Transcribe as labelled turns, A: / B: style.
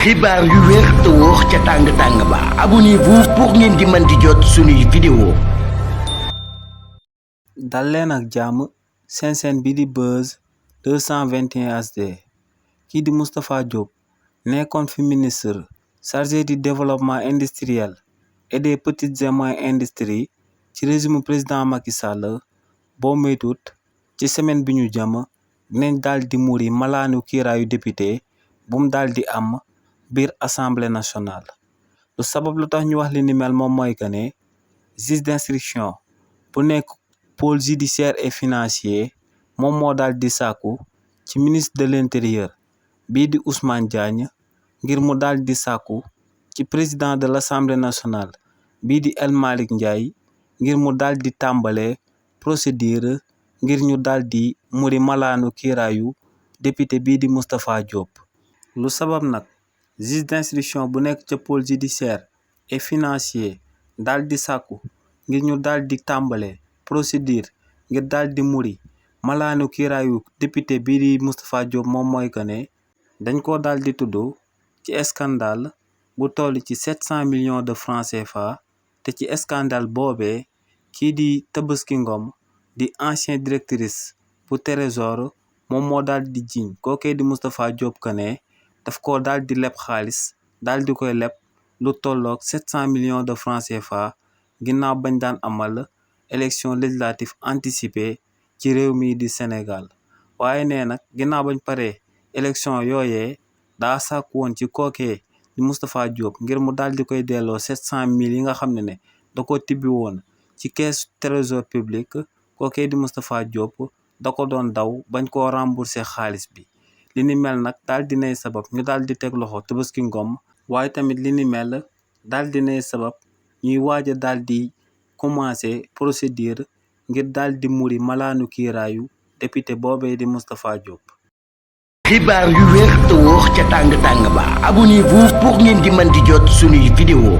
A: xibaar yu wér te wóor ca tàng-tàng ba abonnez-vous pour ngeen di mën di jot suñuy vidéo.
B: dal leen ak jàmm seen chaîne bi di Buzz 221 HD. kii di Moustapha Diop nekkoon fi ministre chargé du développement industriel et des petites et moyennes industries ci régime président Macky Sall boo moytuwut ci semaine bi ñu jëm dinañ daal di muri malaanu kiiraayu député bu mu daal di am biir assemblée nationale. lu sabab lu tax ñu wax li ni mel moom mooy que ne juge d'instruction bu nekk pôle judiciaire et financier moom moo daal di sàkku ci ministre de l'intérieur bii di Ousmane Diagne ngir mu daal di sàkku ci président de l'assemblée nationale bii di El Malick Ndiaye ngir mu daal di tàmbalee procédure ngir ñu daal di muri malaanu kiiraayu député bii di Moustapha Diop. lu sabab nag juge d'instruction bu nekk ca pôle judiciaire et financier daal di sàkku ngir ñu daal di tàmbalee procédure ngir daal di muri malaanu kiiraayu député bii di Moustapha Diop moom mooy que ne dañ ko daal di tudd ci scandale bu toll ci 700 millions de francs CFA te ci scandale boobee kii di Tabaski Ngom di ancien directrice bu Trésor moom moo daal di jiiñ kookee di Moustapha Diop que ne daf ko daal di leb xaalis daal di koy leb lu tolloog 700 millions de francs CFA ginnaaw bañ daan amal élection législative anticipée ci réew mi di Sénégal. waaye nee nag ginnaaw bañ paree élection yooyee daa sàkku woon ci kookee di Moustapha Diop ngir mu daal di koy delloo 700 000 yi nga xam ne da ko tibbi woon ci caisse trésor public kookee di Moustapha Diop da ko doon daw bañ koo rembourser xaalis bi. li ni mel nag daal dinay sabab ñu daal di teg loxo Tabaski Ngom waaye tamit li ni mel daal dinay sabab ñuy waaj a daal di commencer procédure ngir daal di muri malaanu kiiraayu député boobee di Moustapha Diop.
A: xibaar yu wér te wóor ca tàng-tàng ba abonnez-vous pour ngeen di mën di jot suñuy vidéo.